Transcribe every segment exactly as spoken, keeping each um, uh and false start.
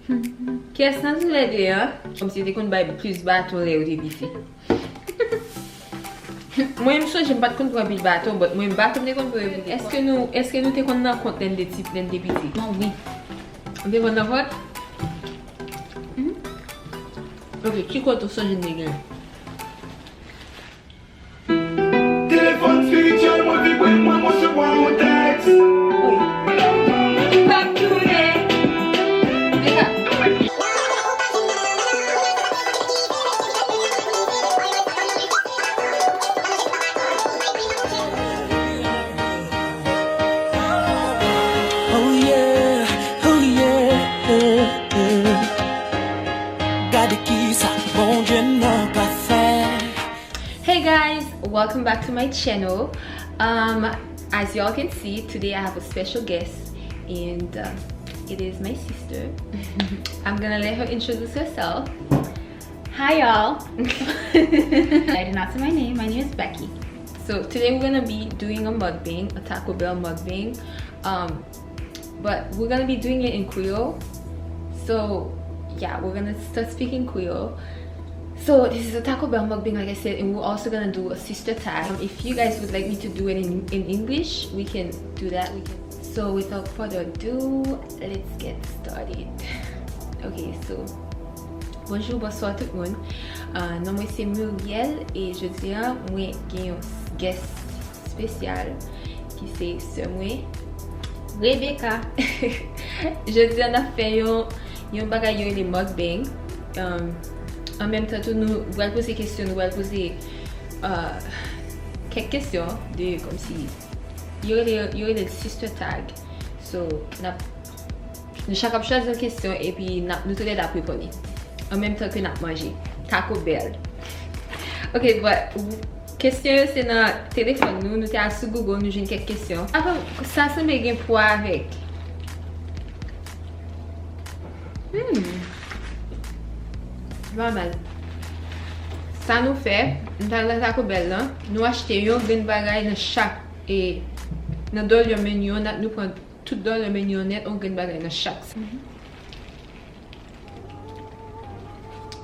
Kiyès nan toulède a, kòmsi te konn bay plis baton lè yo te piti? Mwen, m sonje m pa t konn pran anpil baton, but mwen, baton m te konn pran yo piti. Èske nou, èske nou te konn nan kont lè n te ti, lè n te piti? Mwen, wi. Ou te konn nan kont? Mhm. Ok, ki kont ou sonje n te gen? Telefòn espirityèl mwen vibre, mwen resevwa yon tèks. Wi. Pap tounen. Deja. Oh yeah, oh yeah. Gade kisa Bondye nan ka fè. Hey guys, welcome back to my channel. Um, as y'all can see, today I have a special guest, and uh, it is my sister. I'm gonna let her introduce herself. Hi y'all. I did not say my name. My name is Becky. So today we're gonna be doing a mukbang, a Taco Bell mukbang. Um, but we're gonna be doing it in Creole. So yeah, we're gonna start speaking Creole. So this is a Taco Bell mukbang, like I said, and we're also gonna do a sister tag. Um, if you guys would like me to do it in, in English, we can do that. We can. So without further ado, let's get started. Ok, so bonjou, bonswa tout moun. Uh, non mwen se Muriel e jodi a mwen gen yon guest spesyal ki se sè mwen, Rebecca. Jodi a n ap fè yon, yon bagay yo rele mukbang. Um, an menm tan tou nou pral poze kesyon, nou pral poze uh, kèk kesyon de kòmsi yo rele, yo rele l sister tag. So n ap Nou chak ap chwazi yon kesyon epi n ap, nou toulède ap reponn li. An menm tan ke n ap manje. Taco Bell. Ok, but kesyon yo se nan telefòn nou, nou te al sou Google, nou jwenn kèk kesyon. Apa, sa sanble gen pwa avèk. Hmm. Pa mal. Sa nou fè, nou t al nan Taco Bell lan, nou achte yon grenn bagay nan chak, e, nan dollar menu an, nou pran tout dollar menu an nèt, yon grenn bagay nan chak. Mhm.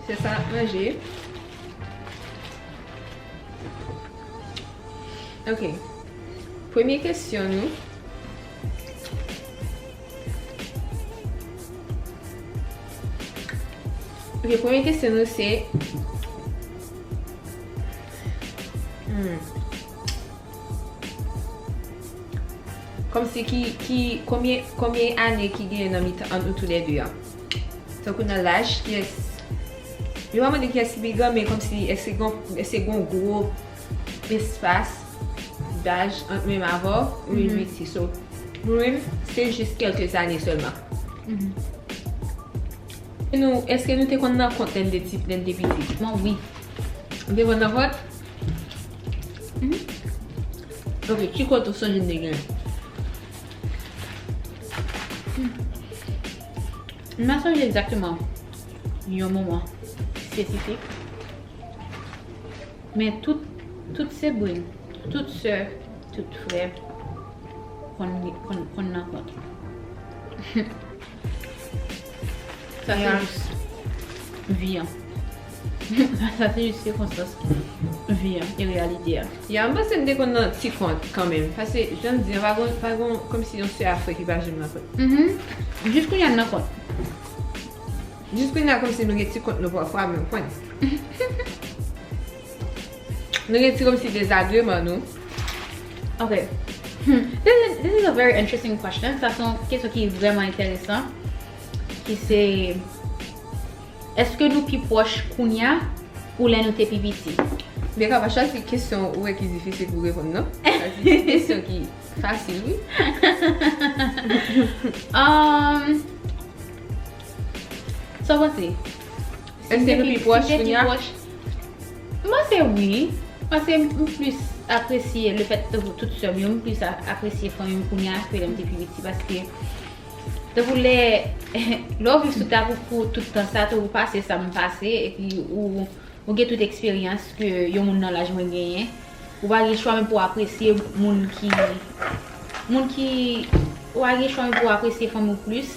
Se sa n ap manje. Ok. Premye kesyon nou. Ok, premye kesyon nou se, hmm. Kòmsi ki, ki, konbyen, konbyen ane ki genyen nan mitan ant nou toulède a? Tankou nan laj, kiyès, yo pa mande kiyès ki pi gran, men kòmsi èske gon, èske gon gwo espas daj ant menm avè w oubyen pi piti? So, mwen menm, se jis kèlke zane sèlman. Mhm. E nou, èske nou te konn nan kont lè n te ti, lè n te piti? Mwen, wi. Ou te konn nan kont? Mhm. Ok, ki kont ou sonje n te gen? Hmm. M pa sonje egzakteman yon moman espesifik. Men tout, tout sebren, tout sè, tout frè konn, konn, konn nan kont. Sa se jis vi an. Sa se jis sikonstans vi an e reyalite a. Ya, m panse m te konn nan ti kont kanmenm. Paske, jan m di an, pa gon, pa gon, kòmsi yon sè a frè ki pa janm nan kont. Mhm. Jis kounye a n nan kont. Jis kounye a kòmsi nou gen ti kont nou pafwa, men w konprann. Nou gen ti kòmsi dezagreman nou. Ok. Hmm. This is, this is a very interesting question. Sa se yon kesyon ki vrèman enteresan. Ki se, èske nou pi pwòch kounye a ou lè nou te pi piti? Beka, pa chwazi kesyon ou wè ki difisil pou reponn, non? Chwazi kesyon ki fasil, wi. Um, sa w panse? Èske nou pi pwòch kounye a? M panse wi. M panse m plis apresye le fèt tankou tout sè m yo, m plis a-, apresye fanmi m kounye a ke lè m te pi piti, paske tankou lè, lè w viv sou tè a pou, pou tout tan sa, tankou pase sa m pase, epi ou, ou gen tout eksperyans ke yon moun nan laj mwen genyen, ou pa gen chwa men pou w apresye moun ki, moun ki, ou pa gen chwa men pou w apresye fanmi w plis,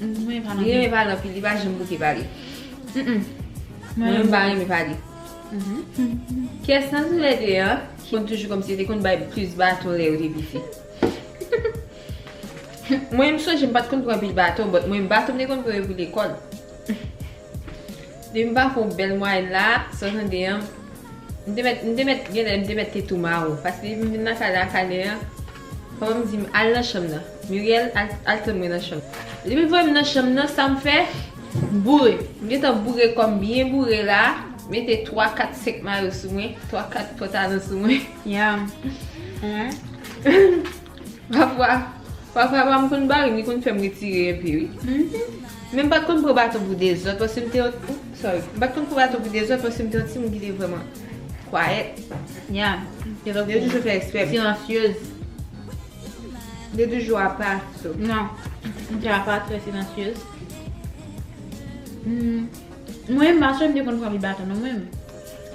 Mwen pa nan Li renmen pale anpil, li pa janm bouke pale. Mm-mm. Mwen menm pa renmen pale. Mhm. Kès nan toulède an, ki konn toujou kòmsi yo te konn bay plis baton lè yo te piti. Mwen m sonje m pa t konn pran anpil baton, but mwen baton m te konn pran yo pou lekòl. Depi m pa fè yon bèl mwayèn la, sa w tande an, m te mèt, m te mèt, genlè m te mèt te tou mawon. Paske depi m vin nan kay la, kay la, papa m di m al nan chanm nan. Muriel, al, al tann mwen nan chanm. Depi l voye m nan chanm nan, sa m fè? Boure. M gentan boure kò m byen boure la, mete twa, kat, senk mayo sou mwen, twa, kat pantalon sou mwen. Yeah. Pafwa, pafwa pa m konn bare m, li konn fè m retire enpe, wi. Men m pa t konn pran baton pou dezòd, paske m te, sorry, m pa t konn pran baton pou dezòd, paske m te yon timoun ki te vrèman kwayèt. Yeah. Yo toujou fè eksprè. Silansyez. Yo toujou apa, so. Non. M te apa, trè silansyez. Hmm. Mwen, m pa sonje m te konn pran anpil baton, non, mwen.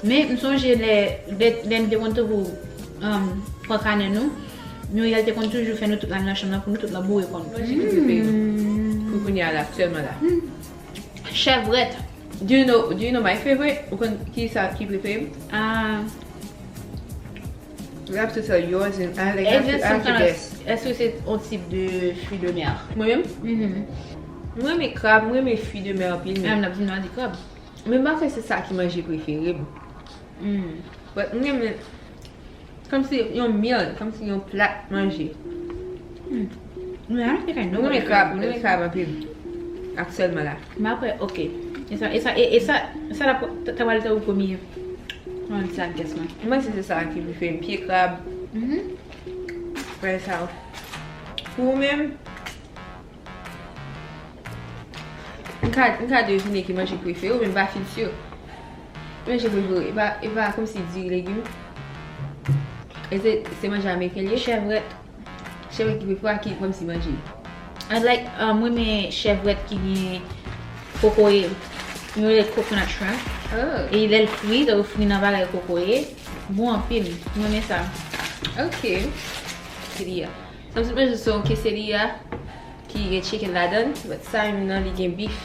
Men, m sonje lè, lè, lè m te konn tankou, um, pran kanè nou, Muriel te konn toujou fè nou tout la nan chanm nan pou nou tout la boure kò nou. Mwen, se ki peyi nou. Pou kounye a la, aktyèlman la. Chèvrèt. Do you know, do you know my favorite? Ou konn ki sa ki prefere m? Ah. You have to tell yours and I, like, I have to, I have to guess. Èske se yon tip de fruits de mer? Mwen menm? Mhm. Mwen renmen krab, mwen renmen fruits de mer anpil, men. Ah, m ap di nou di krab. Men m pa kwè se sa ki manje prefere m. Mm. But mwen renmen, kòmsi yon meal, kòmsi yon plat manje. Mm. Mwen renmen krab, mwen renmen krab anpil. Aktyèlman la. M ap kwè, ok. E sa, e sa, e, e sa, sa la, ta pral te ou premye. Mwen di sa, guess mwen. Mwen se, se sa ki prefere m. Pye krab. Mhm. Bagay sa yo. Pou ou menm? M ka, m ka devine ki manje prefere w, men m pa fin si. Manje prefere w, e pa, e pa kòmsi diri legim. E se, se manje ameriken l ye? Chèvrèt. Chèvrèt ki prefere w a ki kòmsi manje? I like, um, mwen renmen chèvrèt ki gen kokoye. Yo rele coconut shrimp. Oh. E lè l fri, tankou fri nan bagay kokoye. Bon anpil. Mwen renmen sa. Ok. Quesadilla. Sa m sot manje se yon quesadilla ki gen chicken ladan, but sa menm nan li gen beef.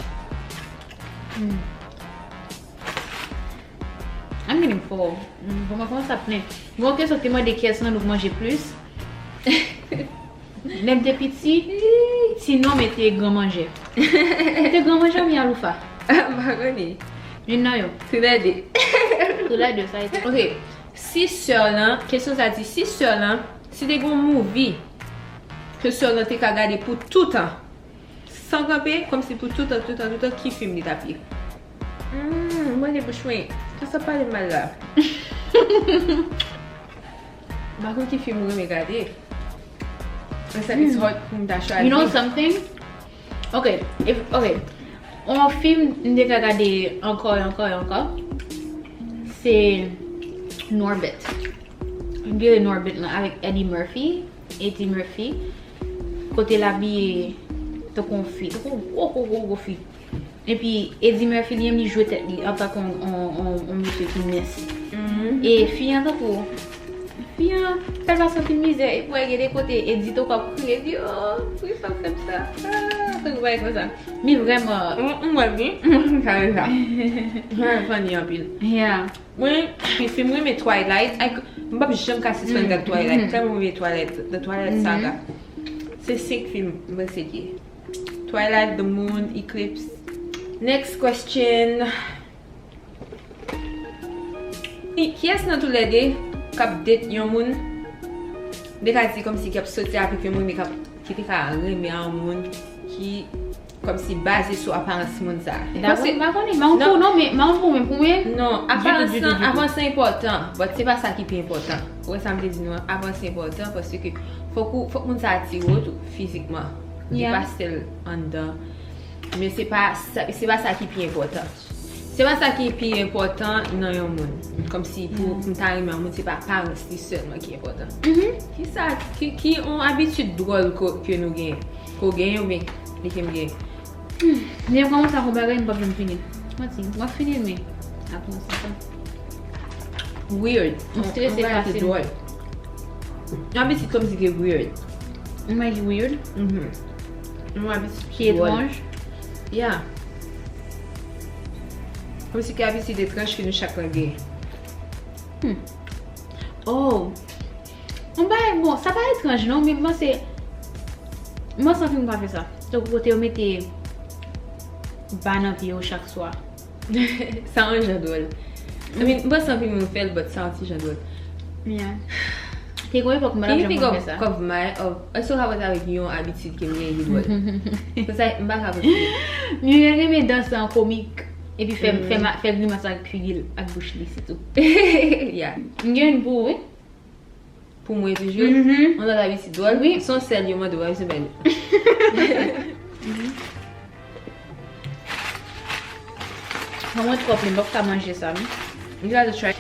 Mm. I'm getting full. Mm, bon, mwen kòmanse ap plen. Bon, kesyon ki te mande kiyès nan nou k manje plis. Lè m te piti, ti non m te gran manje. M te gran manje oubyen aloufa? M pa konnen. Youn nan yo. Toulède. Toulède, sa ete. Ok. Si sè w lan, kesyon sa di, si sè w lan, si te gen yon movie ke sè w lan te ka gade pou toutan, san kanpe, kòmsi pou toutan, toutan, toutan, ki fim li t ap ye? Hmm, mwen gen bouch mwen. Sa sa pale mal la. M pa konn ki fim ou renmen gade. It's, it's hard pou m ta chwazi. You know something? Ok, if, ok. Yon fim m te ka gade ankò e ankò e ankò, se Norbit. M te rele Norbit lan avèk Eddie Murphy, Eddie Murphy. Kote l abiye tankou yon fi, tankou yon gwo, gwo, gwo, gwo fi. Epi Eddie Murphy li menm li jwe tèt li antanke yon, yon, yon, yon mesye ki mens. Mhm. E fi an tankou, fi an fè l pa santi mizè. Epi w wè gen de kote Eddie tankou ap kriye, di, "Oh, poukisa w fè m sa?" Ah, tankou bagay konsa. Mi vrèman. M, m wè l, wi. M kare sa. Vrèman funny anpil. Yeah. Mwen, fim mwen renmen Twilight. Ay, m p ap janm ka sispann gad Twilight. Tèlman mwen renmen Twilight, The Twilight Saga. Se senk fim, mwen panse l ye. Twilight, The Moon, Eclipse. Next question. Ki, kiyès nan toulède k ap date yon moun? M te ka di kòmsi k ap soti avèk yon moun, men k ap, ki te ka renmen a yon moun ki kòmsi baze sou aparans moun sa. Dakò, m pa konnen, m pa konn pou non, men m pa konn pou mwen, pou mwen. Non, aparans lan, aparans lan enpòtan, but se pa sa ki pi enpòtan. Ou wè sa m te di nou an, aparans enpòtan paske fòk ou, fòk moun sa atire w tou fizikman. Li pa sèl anndan. Men se pa sa, se pa sa ki pi enpòtan. Se pa sa ki pi enpòtan nan yon moun. Kòmsi pou, pou m ta renmen yon moun, se pa aparans li sèlman ki enpòtan. Kisa, ki, ki yon abitid dwòl ke, ke nou genyen? Ke w genyen oubyen ke m genyen? Hmm, lè m kòmanse ak yon bagay, m p ap janm fini. Manti, m ap fini l, men apre yon sèten. Weird. M strese fasil. Yon abitid kòmsi ki weird. Yon bagay ki weird? Mhm. Yon abitid ki dwòl. Ki etranj? Yeah. Kòmsi ki abitid etranj ke nou chak lan genyen. Hmm. Oh. Yon bagay, bon, sa pa etranj non, men m panse, m panse anpil moun pa fè sa. Tankou kote yo mete ba nan pye yo chak swa. Sa yon jan dwòl. I mean, m panse anpil moun fè l, but sa yon ti jan dwòl. Yeah. Te gen yon epòk m pa t ap janm konn fè sa. Can you think of, of my, of, èske w ka panse avèk yon abitid ke m genyen ki dwòl? Konsa, m pa ka panse. Muriel renmen danse an komik, epi fè, fè ma-, fè grimas ak figi l, ak bouch li, se tou. Yeah. M gen youn pou ou, wi. Pou mwen toujou? Mhm. Yon lòt abitid dwòl? Wi. Se yon sèl yo mande w, pa bezwen bay l. Manman twò plen, m p ap ka manje sa, non. You gotta try.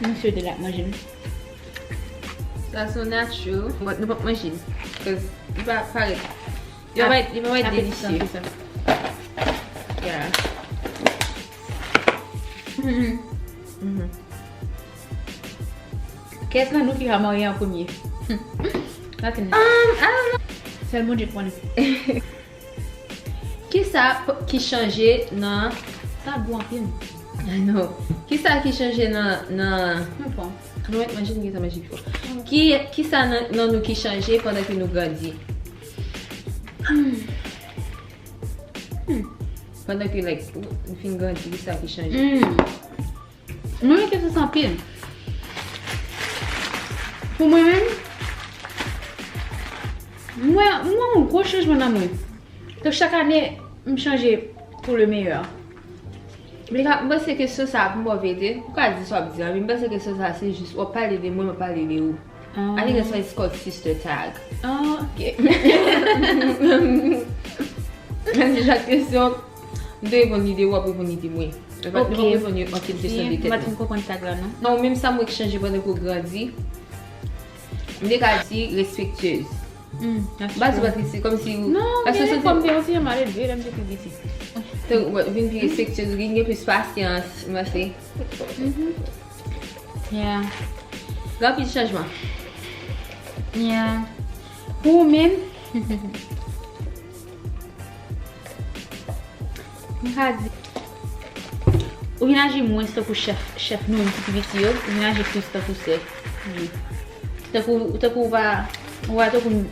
M swete l ap manje l. Sa se yon natural, but nou p ap manje l. 'Cause li pa parèt. Li pa parèt, li pa parèt delisye. Yeah. Mhm. Mhm. Kiyès nan nou ki va marye an premye? Nothing. Um, I don't know. Sèl Bondye k konnen. Kisa p-, ki chanje nan Sa bon anpil. Non. Kisa ki chanje nan nan Mwen pran. Ann manje, nou gentan manje pi fò. Ki kisa nan, nan nou ki chanje pandan ke nou grandi? Pandan ke like nou fin grandi, kisa ki chanje? Hmm. Mwen mete sou sa anpil. Pou mwen menm, mwen mwen yon gwo chanjman nan mwen. Donk chak ane, m chanje pou le meyè. Mika, m panse kesyon sa a pou m pa vete, ou ka di sa w ap di an, men m panse kesyon sa a se jis w ap pale de mwen, m ap pale de ou. I think that's why it's called sister tag. Ah, ok. Nan chak kesyon, m te reponn li de ou, w ap reponn li de mwen. Nou pa nou pa reponn yo ankenn kesyon de M tèt pa nou. Fin konprann tag la non. Non, menm sa m wè k chanje pandan ke w grandi. M te ka di respektyez. Hmm, M pa di Patrice, se kòmsi ou. Non, Paske gen se fwa m te yon ti jan mal elve lè m te pi piti. Te ou vin pi respektyez, ou vin gen plis pasyans, m panse. Yeah. Gen anpil chanjman. Yeah. Pou ou menm, m ka di, ou vin aji mwens tankou chèf, chèf nou menm ki pi piti yo, ou vin aji plis tankou sè. Tankou, tankou ou pa, ou pa tankou,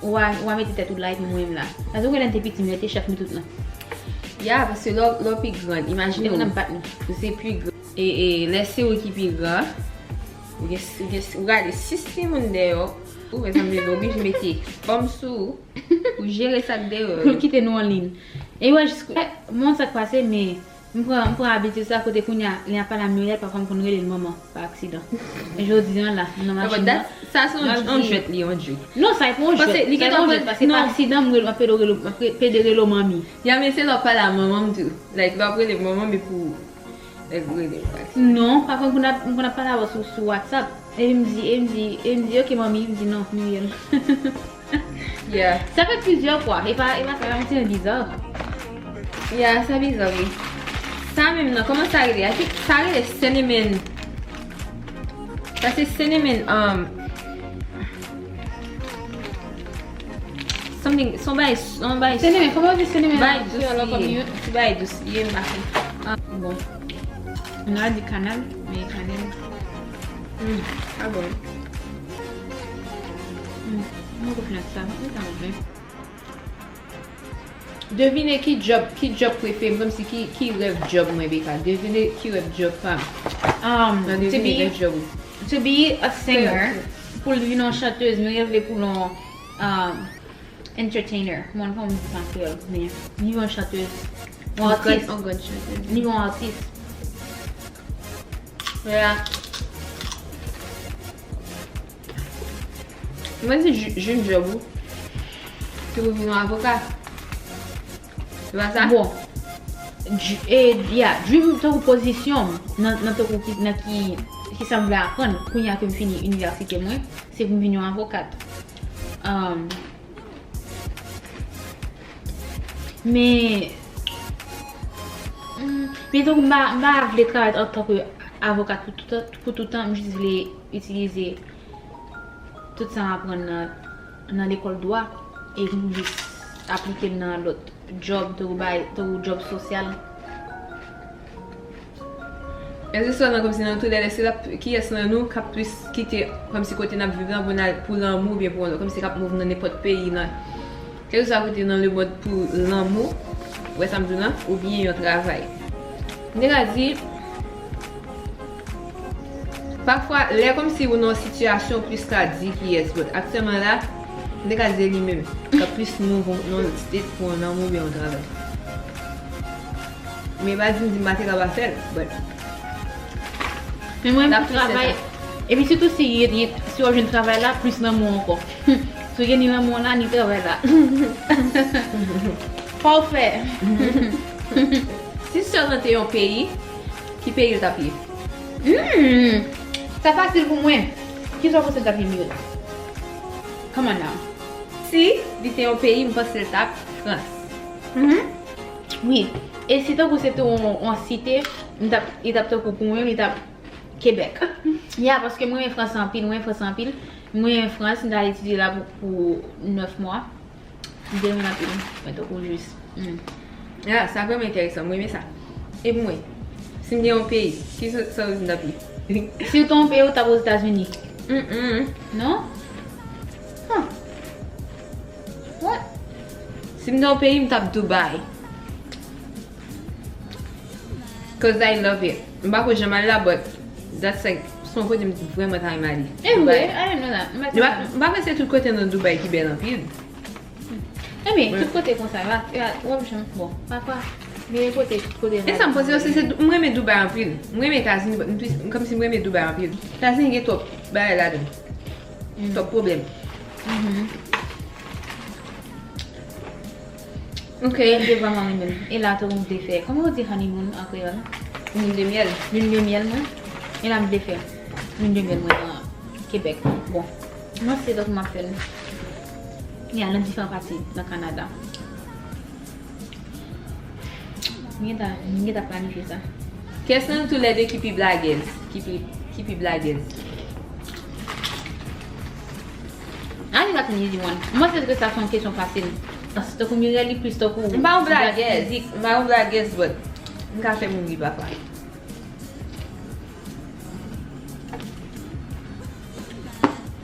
ou pa, ou pa mete tèt ou la epi mwen menm la. Paske ou konnen lè m te piti, m te chèf nou tout lan. Ya, paske lè w- lè w pi grann, imajine Te w, konn ap bat nou. ou se pi gran. E, e lè se ou ki pi gran, ou gen, ou gen, ou gade sis timoun dèyè w, ou mezanmi, ou oblije mete fanm sou ou pou jere sa k dèyè w Pou l yo. Kite nou an liy. E wè, jis, eh, mwen sa k pase, men m pran, m pran abitid sa kote kounye a, lè y ap pale a Muriel, pafwa m konn rele l manman, pa aksidan. E jodi a la, m nan Non, but machin nan. that- Sa se yon M ap yon di- jwèt li, yon joke. Non, sa e pa yon Paske jwèt. li Sa e gentan pa yon pran- jwèt, paske pa non. Aksidan, m rele, m ap pede rele, m ap re- pede rele w manmi. Ya, men se lè w ap pale a manman m tou. Like, lè w ap rele m manman m, e pou, like, rele m pa aksidan. Non, pa konn pou n ap, m konn ap pale avè w sou, sou WhatsApp. E m di, e m di, e m di, ok, manmi, m di non, Muriel. Yeah. Sa fèt plizyè fwa. E pa, e pa sa, yon ti jan biza. Ya, sa biza, wi. Sa menm nan, kòman sa rele? A ki, sa rele cinnamon. Sa se cinnamon, um, something, son bagay, son bagay. Cinnamon, kòman w di cinnamon? Bagay An dous kreyòl ankò, li ye. Muriel? Ti bagay dous li ye, m pa konn. Ah, bon. Nou a di kanèl, men kanèl. Mm, ah bon. Hmm, mwen konn sa, mwen ta ouvè. Devine ki job, ki job prefere m, kòmsi ki, ki rèv job mwen, Beka. Devine ki rèv job pa m. Um, Nan to devine be, rèv job ou. To be a singer, Ok. Pou l vin yon chantèz, Muriel vle pou l yon, um, entertainer. Mwen pa konn di sa an kreyòl, men li yon chantèz. Yon Yon atis. Yon gran chantèz. Li yon atis. Yeah. Mwen di ju- dream job ou. Se pou vin yon avoka. Se pa sa? Bon. Ju- E, ya, dream tankou pozisyon m, nan, nan tankou ki, nan ki, ki sa m vle aprann, kounye a ke m fini inivèsite mwen, se pou m vin yon avokat. Um, men, mm, men tankou m pa, m pa vle travay antanke avokat pou toutan, pou toutan, m jis vle itilize tout sa m aprann nan, nan lekòl dwa e m jis aplike l nan lòt job, tankou bay, tankou job sosyal. Èske sèlman kòmsi nan tou lè, èske l ap, kiyès nan nou k ap plis kite kòmsi kote n ap viv lan pou n al pou lanmou oubyen pou yon lòt, kòmsi k ap move nan nenpòt peyi nan, kèlkeswa kote nan lemond pou lanmou, ou wè sa m di w lan, oubyen yon travay? M te ka di, pafwa, lè kòmsi ou nan yon sitiyasyon, ou plis ka di kiyès, but aktyèlman la, m te ka di li menm, k ap plis move nan yon state pou yon lanmou oubyen yon travay. Men pa di m di m pa te ka pa fè l, but Men mwen N menm ap pou fè travay. sa. Epi sitou si, si w ap jwenn travay la, plis lanmou ankò. Si w gen ni lanmou la, ni travay la. Fò w fè. Si sè w lan te yon peyi, ki peyi l t ap ye? Hmm. Sa fasil pou mwen. Ki sa w panse l t ap ye Muriel? Come on now. Si li te yon peyi, m panse l t ap Frans. Wi. E si tankou se te yon, yon site, m t ap, li t ap tankou pou mwen, li t ap Kebèk. Ya, paske mwen renmen Frans anpil, mwen renmen Frans anpil. Mwen renmen Frans, m t al etidye la pou, pou nèf mwa. M te renmen anpil. Mwen tankou jis. Hmm. Ya, sa vrèman enteresan, mwen renmen sa. E pou mwen, si m te yon peyi, ki sa, sa w di m t ap ye? Si w te yon peyi, ou t ap Ozetazini. Mm-mm. Non? Huh. What? Si m te yon peyi, m t ap Dubai. 'Cause I love it. M pa ko janm al la, but that's like, se yon kote m vrèman ta renmen ale. E vre, I didn't know that. M pa, m pa kwè se tout kote nan Dubai ki bèl anpil. Ebyen, tout kote konsa, la, la, w ap janm, bon, pafwa, gen kote, tout kote. E sa m panse osi, se, m renmen Dubai anpil. M renmen Etazini, but m plis, kòmsi m renmen Dubai anpil. Etazini gen twòp bagay ladan. Twòp pwoblèm. Ok. Mwen te vrèman renmen l. E la tou m vle fè. Kòman yo di honeymoon an kreyòl? Lune de miel. Lune de miel mwen. E la m vle fè lune de miel mwen nan Kebèk. Bon. Mwen se tankou m ap fè l. Ya, nan diferan pati nan Kanada. M gentan, m gentan planifye sa. Kès nan nou toulède ki pi blagèz? Ki pi, ki pi blagèz? I think that's an easy one. Mwen panse ke sa se yon kesyon fasil. Tankou Mirèl, li plis tankou... M pa yon blagèz. M pa yon blagèz, but m ka fè moun ri pafwa.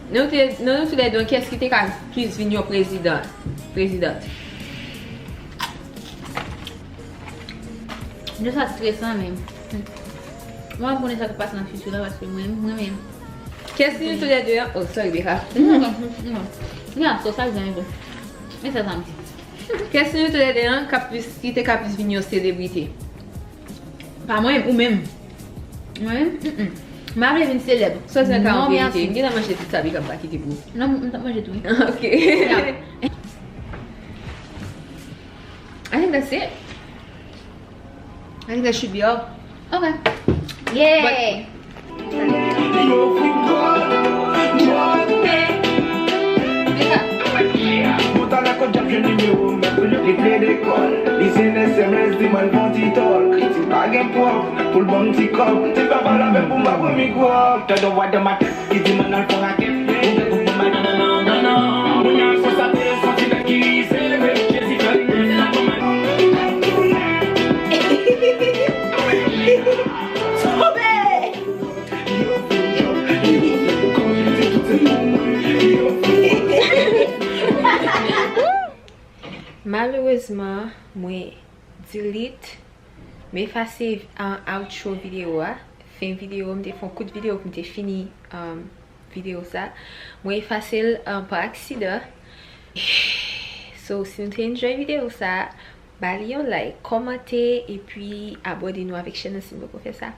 Nou te, nou, nou toulède, kiyès ki te ka plis vin yon prezidan, prezidant? Yo sa stresan menm. Mwen konnen sa k ap pase nan fiti la, paske mwen, mwen menm. Kiyès ki nou toulède an? Oh, sorry, Becca. Non, non, non. Ya, so sa jan tou. E sa sa m di. Kiyès ki nou toulède an k ap plis, ki te ka plis vin yon selebrite? Pa mwen, ou menm. Mwen menm, mm, mm. M pa vle vin selèb. Sa se nan ka yon verite. M gentan manje tout sa Becca m pa kite pou ou. Non, m t ap manje tou, wi. Ok. Yeah. I think that's it. I think that should be all. Ok. Yeah. But Li plede kòl, li se N S M S, di mwen l fè yon ti tòl. Li di pa gen pwòb, pou l ban m ti kòb. Ti papa la menm pou m pa pran mikwo. Tande vwa nan ma tèt ki di m ann al fè rakèt. Ou gen pou ban m al nan nan nan nan. Moun nan konsa te yon ti nèg ki rive, Jezi fè l. Tonbe! Malerezman, mwen delete, m efase, uh, outro videyo a. Fen videyo, m te fè yon kout videyo pou m te fini, um, videyo sa. Mwen efase l, um, pa aksidan. So, si nou te enjoy videyo sa, ba li yon like, kòmante, epi abòne nou avèk chèn nan si nou poko fè sa.